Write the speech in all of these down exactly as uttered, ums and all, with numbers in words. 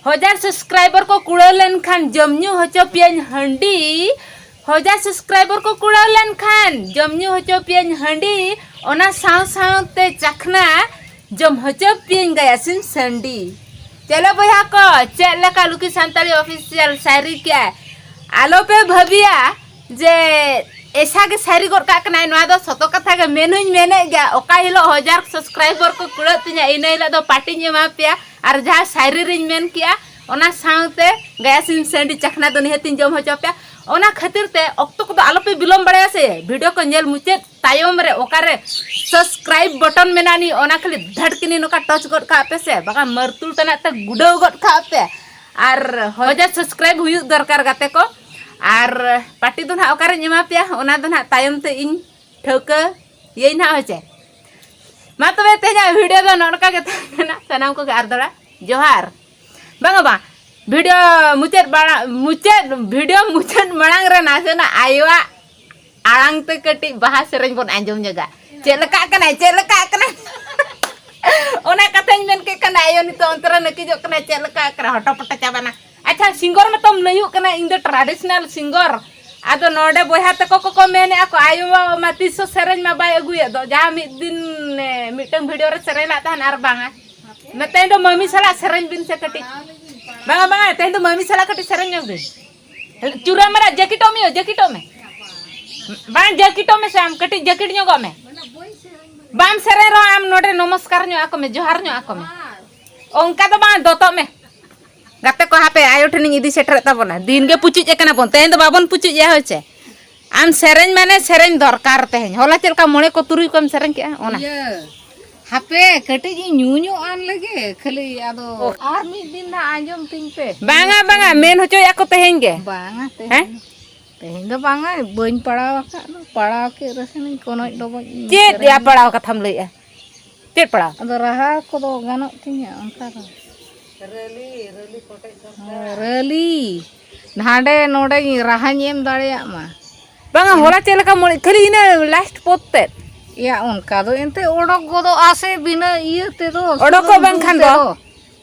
ᱦᱟᱡᱟᱨ subscriber ᱠᱚ ᱠᱩᱲᱟᱹᱣ ᱞᱮᱱᱠᱷᱟᱱ ᱡᱚᱢ ᱧᱩ ᱦᱚᱪᱚ ᱯᱮᱭᱟᱹᱧ ᱦᱟᱺᱰᱤ᱾ ᱦᱟᱡᱟᱨ subscriber ᱠᱚ ᱠᱩᱲᱟᱹᱣ ᱞᱮᱱᱠᱷᱟᱱ ᱡᱚᱢ ᱧᱩ ᱦᱚᱪᱚ ᱯᱮᱭᱟᱹᱧ ᱦᱟᱺᱰᱤ᱾ ᱚᱱᱟ ᱥᱟᱶ ᱥᱟᱶᱛᱮ ᱪᱟᱠᱷᱱᱟ ᱡᱚᱢ ᱦᱚᱪᱚ ᱯᱮᱭᱟᱹᱧ ᱜᱟᱭᱟᱥᱤᱱ ᱥᱟᱺᱰᱤ᱾ ᱪᱮᱞᱮ ᱵᱚᱭᱦᱟ ᱠᱚ, ᱪᱮᱫ ᱞᱮᱠᱟ ᱞᱩᱠᱤ ᱥᱟᱱᱛᱟᱲᱤ official ᱥᱟᱭᱨᱤ ᱠᱮᱜᱼᱟ? ᱟᱞᱚ ᱯᱮ ᱵᱷᱟᱹᱵᱤᱭᱟ ᱡᱮ ᱮᱥᱟ ᱜᱮ ᱥᱟᱭᱨᱤ ᱜᱚᱫ ᱠᱟᱜ ᱠᱟᱱᱟᱭ᱾ ᱱᱚᱣᱟ ᱫᱚ ᱥᱚᱛᱚ ᱠᱟᱛᱷᱟ ᱜᱮ ᱢᱮᱱ ᱦᱚᱧ ᱢᱮᱱᱮᱫ ᱜᱮᱭᱟ᱾ ᱚᱠᱟ ᱦᱤᱞᱳᱜ ᱦᱟᱡᱟᱨ subscriber ᱠᱚ ᱠᱩᱲᱟᱹᱜ ᱛᱤᱧᱟ, ᱤᱱᱟᱹ ᱦᱤᱞᱳᱜ ᱫᱚ ᱯᱟᱨᱴᱤᱧ ᱮᱢᱟ ᱯᱮᱭᱟ᱾ ᱟᱨ ᱡᱟᱦᱟᱸ ᱥᱟᱭᱨᱤ ᱨᱤᱧ ᱢᱮᱱ ᱠᱮᱜᱼᱟ, ᱚᱱᱟ ᱥᱟᱶᱛᱮ ᱜᱟᱭᱟᱥᱤᱱ ᱥᱟᱺᱰᱤ ᱪᱟᱠᱷᱱᱟ ᱫᱚ ᱱᱤᱦᱟᱹᱛᱤᱧ ᱡᱚᱢ ᱦᱚᱪᱚ ᱯᱮᱭᱟ᱾ ᱚᱱᱟ ᱠᱷᱟᱹᱛᱤᱨ ᱛᱮ ᱚᱠᱛᱚ ᱠᱚᱫᱚ ᱟᱞᱚ ᱯᱮ ᱵᱤᱞᱚᱢ ᱵᱟᱲᱟᱭᱟ ᱥᱮ, video ᱠᱚ ᱧᱮᱞ ᱢᱩᱪᱟᱹᱫ ᱛᱟᱭᱚᱢ ᱨᱮ ᱚᱠᱟᱨᱮ subscribe button ᱢᱮᱱᱟᱜ ᱱᱤ, ᱚᱱᱟ ᱠᱷᱟᱹᱞᱤ ᱫᱷᱟᱴ ᱠᱤᱱᱤ ᱱᱚᱝᱠᱟ touch ᱜᱚᱫ ᱠᱟᱜ ᱯᱮ ᱥᱮ, ᱵᱟᱠᱷᱟᱱ ᱢᱟᱹᱨᱛᱩᱞ ᱛᱟᱱᱟᱜ ᱛᱮ ᱜᱩᱰᱟᱹᱣ ᱜᱚᱫ ᱠᱟᱜ ᱯᱮ᱾ ᱟᱨ ᱦᱟᱡᱟᱨ subscribe ᱦᱩᱭᱩᱜ ᱫᱚᱨᱠᱟᱨ ᱜᱟᱛᱮ ᱠᱚ᱾ ᱟᱨ ᱯᱟᱨᱴᱤ ᱫᱚ ᱱᱟᱦᱟᱜ ᱚᱠᱟᱨᱮᱧ ᱮᱢᱟ ᱯᱮᱭᱟ, ᱚᱱᱟ ᱫᱚ ᱱᱟᱦᱟᱜ ᱛᱟᱭᱚᱢ ᱛᱮ ᱤᱧ ᱴᱷᱟᱹᱣᱠᱟᱹ ᱭᱟᱹᱧ ᱱᱟᱦᱟᱜ, ᱦᱳᱭ ᱪᱮ? ᱢᱟ ᱛᱚᱵᱮ, ᱛᱮᱦᱮᱧᱟᱜ video ᱫᱚ ᱱᱚᱜᱼᱚ ᱱᱚᱝᱠᱟ ᱜᱮ ᱛᱟᱦᱮᱸ ᱠᱟᱱᱟ᱾ ᱥᱟᱱᱟᱢ ᱠᱚᱜᱮ ᱟᱨ ᱫᱚᱲᱟ ᱡᱚᱦᱟᱨ᱾ ᱵᱟᱝᱟ ᱵᱟᱝ, video ᱢᱩᱪᱟᱹᱫ ᱢᱟᱲᱟᱝ, ᱢᱩᱪᱟᱹᱫ, video ᱢᱩᱪᱟᱹᱫ ᱢᱟᱲᱟᱝ ᱨᱮ ᱱᱟᱥᱮᱱᱟᱜ ᱟᱭᱳᱣᱟᱜ ᱟᱲᱟᱝ ᱛᱮ ᱠᱟᱹᱴᱤᱡ ᱵᱟᱦᱟ ᱥᱮᱨᱮᱧ ᱵᱚᱱ ᱟᱸᱡᱚᱢ ᱧᱚᱜᱟ᱾ ᱪᱮᱫ ᱞᱮᱠᱟᱜ ᱠᱟᱱᱟᱭ, ᱪᱮᱫ ᱞᱮᱠᱟᱜ ᱠᱟᱱᱟᱭ? ᱚᱱᱟ ᱠᱟᱛᱷᱟᱧ ᱢᱮᱱ ᱠᱮᱫ ᱠᱷᱟᱱ ᱟᱭᱳ ᱱᱤᱛᱚᱜ ᱚᱱᱛᱮ ᱨᱮ ᱱᱟᱹᱠᱤᱡᱚᱜ ᱠᱟᱱᱟᱭ, ᱪᱮᱫ ᱞᱮᱠᱟᱜ ᱠᱟᱱᱟ, ᱦᱚᱴᱚ ᱯᱚᱴᱚ ᱪᱟᱵᱟᱱᱟ᱾ ᱟᱪᱪᱷᱟ, singer ᱢᱟᱛᱚᱢ ᱞᱟᱹᱭᱩᱜ ᱠᱟᱱᱟ, ᱤᱧ ᱫᱚ traditional singer᱾ ᱟᱫᱚ ᱱᱚᱰᱮ ᱵᱚᱭᱦᱟ ᱛᱟᱠᱚ ᱠᱚᱠᱚ ᱢᱮᱱᱮᱫᱼᱟ ᱠᱚ, ᱟᱭᱳ ᱵᱟᱵᱟ ᱢᱟ ᱛᱤᱥ ᱦᱚᱸ ᱥᱮᱨᱮᱧ ᱢᱟ ᱵᱟᱭ ᱟᱹᱜᱩᱭᱮᱫ ᱫᱚ, ᱡᱟᱦᱟᱸ ᱢᱤᱫ ᱫᱤᱱ, ᱮ, ᱢᱤᱫᱴᱟᱝ video ᱨᱮ ᱥᱮᱨᱮᱧ ᱞᱟᱜ ᱛᱟᱦᱮᱱ ᱟᱨ ᱵᱟᱝᱟ᱾ ᱢᱮ ᱛᱮᱦᱮᱧ ᱫᱚ ᱢᱟᱹᱢᱤ ᱥᱟᱞᱟᱜ ᱥᱮᱨᱮᱧ ᱵᱤᱱ ᱥᱮ ᱠᱟᱹᱴᱤᱡ᱾ ᱵᱟᱝᱟ, ᱵᱟᱝᱟ, ᱛᱮᱦᱮᱧ ᱫᱚ ᱢᱟᱹᱢᱤ ᱥᱟᱞᱟᱜ ᱠᱟᱹᱴᱤᱡ ᱥᱮᱨᱮᱧ ᱧᱚᱜ ᱵᱤᱱ᱾ ᱪᱩᱨᱟ ᱢᱟᱨᱟ, ᱡᱟᱹᱠᱤᱴᱚᱜ ᱢᱮ ᱭᱳ, ᱡᱟᱹᱠᱤᱴᱚᱜ ᱢᱮ᱾ ᱵᱟᱝ, ᱡᱟᱹᱠᱤᱴᱚᱜ ᱢᱮ ᱥᱮ ᱟᱢ, ᱠᱟᱹᱴᱤᱡ ᱡᱟᱹᱠᱤᱴ ᱧᱚᱜᱚᱜ ᱢᱮ᱾ ᱵᱟᱢ ᱥᱮᱨᱮᱧ ᱨᱮᱦᱚᱸ ᱟᱢ ᱱᱚᱰᱮ ᱱᱚᱢᱚᱥᱠᱟᱨ ᱧᱚᱜ ᱟᱠᱚ ᱢᱮ, ᱡᱚᱦᱟᱨ ᱧᱚᱜ ᱟᱠᱚ ᱢᱮ᱾ ᱚᱱᱠᱟ ᱫᱚ ᱵᱟᱝ, ᱫᱚᱛᱚᱜ ᱢᱮ᱾ ᱜᱟᱛᱮ ᱠᱚ, ᱦᱟᱯᱮ ᱟᱭᱳ ᱴᱷᱮᱱᱤᱧ ᱤᱫᱤ ᱥᱮᱴᱮᱨᱮᱫ ᱛᱟᱵᱚᱱᱟ᱾ ᱫᱤᱱ ᱜᱮ ᱯᱩᱪᱩᱡ ᱟᱠᱟᱱᱟ ᱵᱚᱱ, ᱛᱮᱦᱮᱧ ᱫᱚ ᱵᱟᱵᱚᱱ ᱯᱩᱪᱩᱡ ᱮᱭᱟ, ᱦᱳᱭ ᱪᱮ? ᱟᱢ ᱥᱮᱨᱮᱧ ᱢᱟᱱᱮ ᱥᱮᱨᱮᱧ ᱫᱚᱨᱠᱟᱨ ᱛᱮᱦᱮᱧ᱾ ᱦᱚᱞᱟ ᱪᱮᱫ ᱞᱮᱠᱟ ᱢᱚᱬᱮ ᱠᱚ ᱛᱩᱨᱩᱭ ᱠᱚᱢ ᱥᱮᱨᱮᱧ ᱠᱮᱜᱼᱟ, ᱚᱱᱟ? ᱤᱭᱟᱹ, ᱦᱟᱯᱮ ᱠᱟᱹᱴᱤᱡ ᱤᱧ ᱧᱩ ᱧᱚᱜ ᱟᱱ ᱞᱮᱜᱮ, ᱠᱷᱟᱹᱞᱤ ᱟᱫᱚ ᱚ᱾ ᱟᱨ ᱢᱤᱫ ᱫᱤᱱ ᱱᱟᱜ ᱟᱸᱡᱚᱢ ᱛᱤᱧ ᱯᱮ᱾ ᱵᱟᱝᱟ, ᱵᱟᱝᱟ, ᱢᱮᱱ ᱦᱚᱪᱚᱭᱮᱫᱼᱟ ᱠᱚ ᱛᱮᱦᱮᱧ ᱜᱮ᱾ ᱵᱟᱝᱟ, ᱦᱮᱸ? ᱛᱮᱦᱮᱧ, ᱛᱮᱦᱮᱧ ᱫᱚ ᱵᱟᱝᱟ, ᱵᱟᱹᱧ ᱯᱟᱲᱟᱣ ᱟᱠᱟᱫ ᱫᱚ, ᱯᱟᱲᱟᱣ ᱠᱮᱫ ᱨᱮᱥᱮ ᱱᱤᱧ ᱠᱚᱱᱚᱡ ᱰᱚᱵᱚᱡ ᱤᱧ ᱪᱮᱫ ᱥᱮᱨᱮᱧ ᱭᱟ ᱜᱮ᱾ ᱯᱟᱲᱟᱣ ᱠᱟᱛᱷᱟᱢ ᱞᱟᱹᱭᱮᱫᱼᱟ? ᱪᱮᱫ ᱯᱟᱲᱟᱣ? ᱟᱫᱚ ᱨᱟᱦᱟ ᱠᱚᱫᱚ ᱜᱟᱱᱚᱜ ᱛᱤᱧᱟᱹ ᱚᱱᱠᱟ ᱫᱚ᱾ ᱨᱟᱹᱞᱤ, ᱨᱟᱹᱞᱤ ᱠᱚᱴᱮᱡ ᱫᱚᱨᱠᱟᱨ᱾ ᱦᱮᱸ, ᱨᱟᱹᱞᱤ᱾ ᱦᱟᱸᱰᱮ ᱱᱚᱰᱮ ᱨᱟᱦᱟᱧ ᱮᱢ ᱫᱟᱲᱮᱭᱟᱜ ᱢᱟ᱾ ᱵᱟᱝᱟ, ᱦᱚᱞᱟ ᱪᱮᱫ ᱞᱮᱠᱟ ᱢᱚᱬᱮ, ᱠᱷᱟᱹᱞᱤ ᱤᱱᱟᱹ last ᱯᱚᱫ ᱛᱮᱫ᱾ ᱭᱟ, ᱚᱱᱠᱟ ᱫᱚ ᱮᱱᱛᱮ ᱚᱰᱚᱠ ᱜᱚᱫᱚᱜᱼᱟ ᱥᱮ ᱵᱤᱱᱟᱹ ᱤᱭᱟᱹ ᱛᱮᱫᱚ, ᱚᱰᱚᱠᱚᱜ ᱥᱩᱱᱩᱢ ᱵᱟᱝᱠᱷᱟᱱ ᱫᱩᱞ ᱫᱚ᱾ ᱛᱮᱫᱚ᱾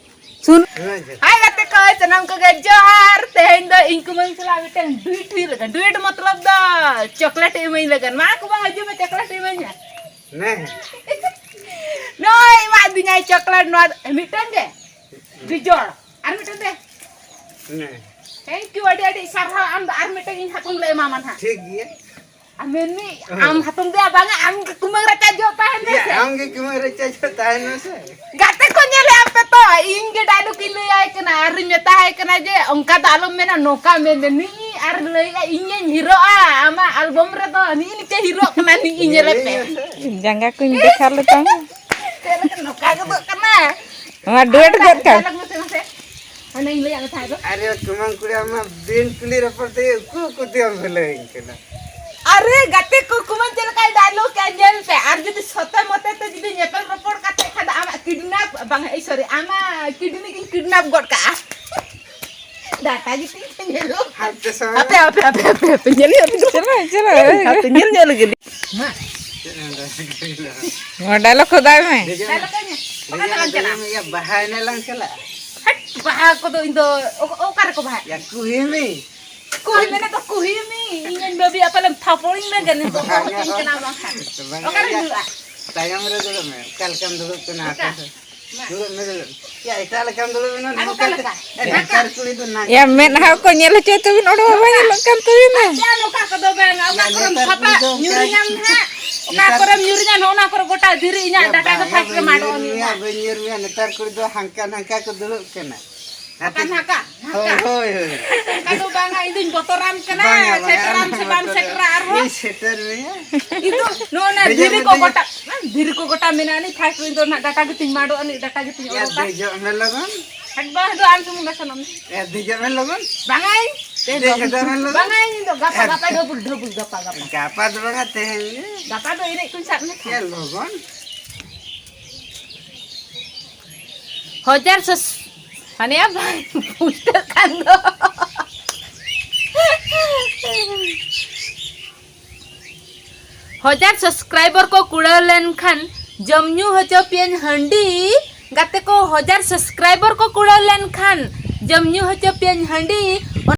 ᱥᱩᱱ᱾ ᱦᱮᱸ, ᱡᱚᱦᱟᱨ᱾ ᱦᱟᱭ ᱜᱟᱛᱮ ᱠᱚ, ᱥᱟᱱᱟᱢ ᱠᱚᱜᱮ ᱡᱚᱦᱟᱨ᱾ ᱛᱮᱦᱮᱧ ᱫᱚ ᱤᱧ ᱠᱩᱢᱟᱹᱝ ᱥᱟᱞᱟᱜ ᱢᱤᱫᱴᱟᱝ ᱰᱩᱭᱮᱴ ᱦᱩᱭᱩᱜ ᱞᱟᱹᱜᱤᱫ᱾ ᱰᱩᱭᱮᱴ ᱢᱚᱛᱞᱚᱵ ᱫᱚ ᱪᱚᱠᱞᱮᱴ ᱤᱢᱟᱹᱧ ᱞᱟᱹᱜᱤᱫ᱾ ᱢᱟ ᱠᱩᱢᱟᱹᱝ, ᱦᱤᱡᱩᱜ ᱢᱮ, ᱪᱚᱠᱞᱮᱴ ᱤᱢᱟᱹᱧ ᱢᱮ᱾ ᱱᱮ᱾ ᱱᱚᱜᱼᱚᱭ ᱮᱢᱟᱫᱤᱧᱟᱭ ᱪᱚᱠᱞᱮᱴ ᱱᱚᱣᱟ ᱢᱤᱫᱴᱟᱝ ᱜᱮ᱾ ᱵᱤᱡᱚᱲ᱾ ᱟᱨ ᱢᱤᱫᱴᱟᱝ ᱫᱮ᱾ ᱱᱮ᱾ Thank you, ᱟᱹᱰᱤ ᱟᱹᱰᱤ ᱥᱟᱨᱦᱟᱣ᱾ ᱟᱢ ᱫᱚ ᱟᱨ ᱢᱤᱫᱴᱟᱝ ᱤᱧ ᱦᱟᱛᱚᱢ ᱞᱮ ᱮᱢᱟᱢᱟ ᱱᱟᱦᱟᱜ᱾ ᱴᱷᱤᱠ ᱜᱮᱭᱟ᱾ ᱟᱨ ᱢᱮᱱᱢᱤ, ᱦᱮᱸ᱾ ᱟᱢ ᱦᱟᱛᱚᱢ ᱫᱮᱭᱟ ᱵᱟᱝᱟ, ᱟᱢ ᱜᱮ ᱠᱩᱢᱟᱹᱝ ᱨᱟᱪᱟ ᱡᱚᱜ ᱛᱟᱦᱮᱱ ᱢᱮ ᱭᱟ, ᱥᱮ᱾ ᱟᱢ ᱜᱮ ᱠᱩᱢᱟᱹᱝ ᱨᱟᱪᱟ ᱡᱚᱜ ᱛᱟᱦᱮᱱ ᱢᱮ ᱥᱮ᱾ ᱜᱟᱛᱮ ᱠᱚ ᱧᱮᱞᱮ ᱟᱯᱮ ᱛᱚ, ᱤᱧ ᱜᱮ ᱰᱟᱭᱞᱚᱜ ᱤᱧ ᱞᱟᱹᱭᱟᱭ ᱠᱟᱱᱟ ᱟᱨᱤᱧ ᱢᱮᱛᱟᱭ ᱠᱟᱱᱟ ᱡᱮ ᱚᱱᱠᱟ ᱫᱚ ᱟᱞᱚᱢ ᱢᱮᱱᱟ, ᱱᱚᱝᱠᱟ ᱢᱮᱱ ᱫᱮ ᱱᱤ ᱟᱨ ᱞᱟᱹᱭᱟ ᱤᱧ ᱜᱮᱧ ᱦᱤᱨᱚᱜᱼᱟ ᱟᱢᱟᱜ ᱟᱞᱵᱚᱢ ᱨᱮᱫᱚ, ᱱᱤ ᱱᱤᱝᱠᱟᱹ ᱦᱤᱨᱚᱜ ᱠᱟᱱᱟ ᱱᱤ ᱧᱮᱞᱮ ᱯᱮ᱾ ᱧᱮᱞᱮ ᱢᱮ ᱥᱮ᱾ ᱡᱟᱸᱜᱟ ᱠᱚᱧ ᱫᱮᱠᱷᱟᱣ ᱞᱮᱛᱟᱢ᱾ ᱪᱮᱫ ᱞᱮᱠᱟ ᱱᱚᱝᱠᱟ ᱜᱚᱫᱚᱜ ᱠᱟᱱᱟ? ᱱᱚᱣᱟ ᱰᱩᱭᱮᱴ ᱜᱚᱫ ᱠᱟᱜ᱾ ᱰᱟᱭᱞᱚᱜ ᱢᱮᱥᱮ, ᱢᱟᱥᱮ᱾ ᱦᱟᱱᱮᱧ ᱞᱟᱹᱭᱟᱫ ᱢᱮ ᱛᱟᱦᱮᱸ ᱫᱚ᱾ ᱟᱨᱮ ᱠᱩᱢᱟᱹᱝ ᱠᱩᱲᱤ, ᱟᱢ ᱢᱟ ᱵᱤᱱ ᱠᱩᱞᱤ ᱨᱚᱯᱚᱲ ᱛᱮᱜᱮ ᱩᱠᱩ ᱩᱠᱩ ᱛᱮᱢ ᱵᱷᱩᱞᱟᱹᱣᱤᱧ ᱠᱟᱱᱟ᱾ ᱟᱨᱮ ᱜᱟᱛᱮ ᱠᱚ, ᱠᱩᱢᱟᱹᱝ ᱪᱮᱫ ᱞᱮᱠᱟᱭ ᱰᱟᱭᱞᱚᱜ ᱠᱮᱜᱼᱟ ᱧᱮᱞ ᱯᱮ᱾ ᱟᱨ ᱡᱩᱫᱤ ᱥᱚᱛᱮ ᱢᱚᱛᱮ ᱛᱮ ᱡᱩᱫᱤ ᱧᱮᱯᱮᱞ ᱨᱚᱯᱚᱲ ᱠᱟᱛᱮ ᱠᱷᱟᱱ ᱫᱚ ᱟᱢᱟᱜ ᱠᱤᱰᱱᱟᱯ, ᱵᱟᱝ, ᱮᱭ ᱥᱚᱨᱤ, ᱟᱢᱟᱜ ᱠᱤᱰᱱᱤ ᱜᱤᱧ ᱠᱤᱰᱱᱟᱯ ᱜᱚᱫ ᱠᱟᱜᱼᱟ᱾ ᱰᱟᱴᱟ ᱜᱮ ᱛᱤᱧ ᱧᱮᱞᱚᱜ᱾ ᱦᱟᱱᱛᱮ ᱥᱚᱨ᱾ ᱦᱟᱯᱮ, ᱦᱟᱯᱮ, ᱦᱟᱯᱮ, ᱦᱟᱯᱮ, ᱦᱟᱯᱮ, ᱧᱮᱞ ᱧᱚᱜ ᱞᱮᱜᱮ᱾ ᱪᱟᱞᱟᱜ, ᱪᱟᱞᱟᱜ᱾ ᱦᱟᱯᱮ, ᱧᱮᱞ ᱧᱚᱜ ᱞᱮᱜᱮ᱾ ᱢᱟ᱾ ᱪᱮᱫ ᱮᱢ ᱞᱟᱹᱭᱟ? ᱱᱚᱣᱟ ᱰᱟᱭᱞᱚᱜ ᱠᱚ ᱫᱟᱭ ᱢᱮ᱾ ᱰᱟᱭᱞᱚᱜ ᱠᱚ ᱧᱮ-, ᱚᱠᱟ ᱛᱮᱞᱟᱝ ᱪᱟᱞᱟᱜᱼᱟ? ᱤᱭᱟᱹ, ᱵᱟᱦᱟ ᱮᱱᱮᱡ ᱞᱟᱝ ᱪᱟᱞᱟᱜᱼᱟ᱾ ᱦᱟᱴ, ᱵᱟᱦᱟ ᱠᱚᱫᱚ ᱤᱧ ᱫᱚ ᱚᱠ-, ᱚᱠᱟ ᱨᱮᱠᱚ ᱵᱟᱦᱟᱜᱼᱟ? ᱭᱟ, ᱠᱩᱦᱤᱢᱤ᱾ ᱠᱩᱦᱤ ᱢᱮᱱᱟᱜ ᱫᱚ ᱠᱩᱦᱤᱢᱤ᱾ ᱤᱧ ᱟᱹᱧ ᱵᱟᱹᱵᱤ ᱟᱯᱟᱞᱮᱢ ᱛᱷᱟᱯᱚᱲᱤᱧ ᱢᱮ ᱜᱮ ᱱᱤᱛᱚᱜ ᱫᱚ ᱵᱟᱝᱟ, ᱦᱚᱲ ᱠᱟᱱᱟ ᱵᱟᱝᱠᱷᱟᱱ᱾ ᱵᱟᱝᱟ, ᱚᱠᱟᱨᱮᱢ ᱭᱟ, ᱫᱩᱲᱩᱵᱼᱟ? ᱛᱟᱭᱚᱢ ᱨᱮ ᱫᱩᱲᱩᱵ ᱢᱮ᱾ ᱚᱠᱟ ᱞᱮᱠᱟᱢ ᱫᱩᱲᱩᱵ ᱠᱟᱱᱟ ᱚᱠᱟ? ᱦᱟᱯᱮ ᱥᱮ᱾ ᱢᱟ᱾ ᱫᱩᱲᱩᱵ ᱢᱮ, ᱫᱩᱲᱩᱵ᱾ ᱭᱟ, ᱮᱴᱟᱜ ᱞᱮᱠᱟᱢ ᱫᱩᱲᱩᱵ ᱮᱱᱟ, ᱟᱨ ᱱᱚᱝᱠᱟ ᱚᱠᱟ ᱛᱮ᱾ ᱞᱮᱠᱟ? ᱮ, ᱱᱮᱛᱟᱨ ᱠᱩᱲᱤ ᱫᱚ ᱱᱟᱝ- ᱭᱟ, ᱢᱮᱫᱦᱟ ᱠᱚ ᱧᱮᱞ ᱦᱚᱪᱚᱭ ᱛᱟᱵᱤᱱ, ᱚᱰᱚᱠ ᱵᱟᱝ ᱧᱮᱞᱚᱜ ᱠᱟᱱ ᱛᱟᱵᱤᱱᱟ᱾ ᱟᱪᱪᱷᱟ, ᱱᱚᱝᱠᱟ ᱠᱚᱫᱚ ᱵᱟᱝ, ᱚᱠᱟ ᱭᱟ, ᱠᱚᱨᱮᱢ ᱱᱮᱛᱟᱨ ᱯᱷᱟᱯᱟ ᱠᱩᱲᱤ ᱫᱚ ᱚᱱᱠᱟ ᱧᱩᱨ ᱧᱟᱢ ᱱᱟᱦᱟᱜ, ᱚᱱᱟ ᱱᱮᱛᱟᱨ ᱠᱚᱨᱮᱢ ᱧᱩᱨ ᱧᱟᱢ, ᱚᱱᱟ ᱠᱚᱨᱮ ᱜᱚᱴᱟ ᱫᱷᱤᱨᱤ ᱤᱧᱟᱜ ᱭᱟ, ᱰᱟᱴᱟ ᱠᱚ ᱵᱟᱝᱟ, ᱯᱷᱟᱴ ᱨᱮ ᱵᱟᱹᱧ ᱢᱟᱰᱚᱜ ᱧᱩᱨ ᱢᱮᱭᱟ, ᱟᱹᱱᱤᱡ᱾ ᱵᱟᱹᱧ ᱧᱩᱨ ᱢᱮᱭᱟ, ᱱᱮᱛᱟᱨ ᱠᱩᱲᱤ ᱫᱚ ᱦᱟᱝᱠᱟ ᱱᱟᱝᱠᱟ ᱠᱚ ᱫᱩᱲᱩᱵ ᱠᱟᱱᱟ᱾ ᱦᱟᱯᱮ᱾ ᱦᱟᱯᱮ, ᱦᱟᱯᱮ᱾ ᱦᱳᱭ, ᱦᱳᱭ, ᱦᱳᱭ᱾ ᱚᱱᱠᱟ ᱫᱚ ᱵᱟᱝᱟ, ᱤᱧ ᱫᱩᱧ ᱵᱚᱛᱚᱨᱟᱢ ᱠᱟᱱᱟ, ᱵᱟᱝᱟ, ᱵᱟᱝᱟ, ᱥᱮᱴᱮᱨᱟᱢ ᱥᱮ ᱵᱟᱢ ᱵᱚᱛᱚᱨᱚᱜ᱾ ᱥᱮᱴᱮᱨᱟ ᱟᱨᱦᱚᱸ᱾ ᱤᱧ ᱥᱮᱴᱮᱨ ᱢᱮᱭᱟ᱾ ᱤᱧ ᱫᱚ ᱱᱚᱜᱼᱚ ᱱᱟ ᱫᱮᱡᱚᱜ ᱫᱷᱤᱨᱤ ᱢᱮ, ᱠᱚ ᱫᱮᱡᱚᱜ᱾ ᱜᱚᱴᱟ, ᱫᱷᱤᱨᱤ ᱠᱚ ᱜᱚᱴᱟ ᱢᱮᱱᱟᱜᱼᱟ, ᱱᱤ first ᱨᱮ ᱤᱧ ᱫᱚ ᱱᱟᱜ ᱰᱟᱴᱟ ᱜᱮᱛᱤᱧ ᱢᱟᱰᱚᱜᱼᱟ, ᱱᱤ ᱰᱟᱴᱟ ᱜᱮᱛᱤᱧ ᱭᱟ, ᱚᱰᱚᱠᱟ᱾ ᱫᱮᱡᱚᱜ ᱢᱮ ᱞᱚᱜᱚᱱ᱾ ᱦᱮᱸ, ᱵᱟᱝ ᱫᱚ ᱟᱢ ᱥᱩᱢᱩᱝ ᱜᱮ ᱥᱟᱱᱟᱢ᱾ ᱭᱟ, ᱫᱮᱡᱚᱜ ᱢᱮ ᱞᱚᱜᱚᱱ᱾ ᱵᱟᱝᱟᱹᱧ᱾ ᱛᱮᱦᱮᱧ ᱫᱮᱡᱚᱜ ᱫᱚ ᱢᱮ ᱞᱚᱜᱚᱱ᱾ ᱵᱟᱝᱟᱹᱧ, ᱤᱧ ᱫᱚ ᱜᱟᱯᱟ, ᱜᱟᱯᱟ ᱰᱷᱟᱹᱵᱩᱞ, ᱰᱷᱟᱹᱵᱩᱞ, ᱜᱟᱯᱟ, ᱜᱟᱯᱟ᱾ ᱜᱟᱯᱟ ᱫᱚ ᱵᱟᱝᱟ, ᱛᱮᱦᱮᱧ ᱜᱮ᱾ ᱜᱟᱯᱟ ᱫᱚ ᱮᱱᱮᱡ ᱠᱚᱧ ᱥᱟᱵ ᱢᱮ᱾ ᱭᱟ, ᱞᱚᱜᱚᱱ᱾ ᱦᱟᱡᱟᱨ ᱥᱟᱥ-, ᱦᱟᱱᱮ ᱵᱟᱝ ᱯᱩᱥᱴᱟᱹᱜ ᱠᱟᱱ ᱫᱚ᱾ ᱦᱟᱡᱟᱨ subscriber ᱠᱚ ᱠᱩᱲᱟᱹᱣ ᱞᱮᱱᱠᱷᱟᱱ ᱡᱚᱢ ᱧᱩ ᱦᱚᱪᱚ ᱯᱮᱭᱟᱹᱧ ᱦᱟᱺᱰᱤ, ᱜᱟᱛᱮ ᱠᱚ, ᱦᱟᱡᱟᱨ subscriber ᱠᱚ ᱠᱩᱲᱟᱹᱣ ᱞᱮᱱᱠᱷᱟᱱ ᱡᱚᱢ ᱧᱩ ᱦᱚᱪᱚ ᱯᱮᱭᱟᱹᱧ ᱦᱟᱺᱰᱤ᱾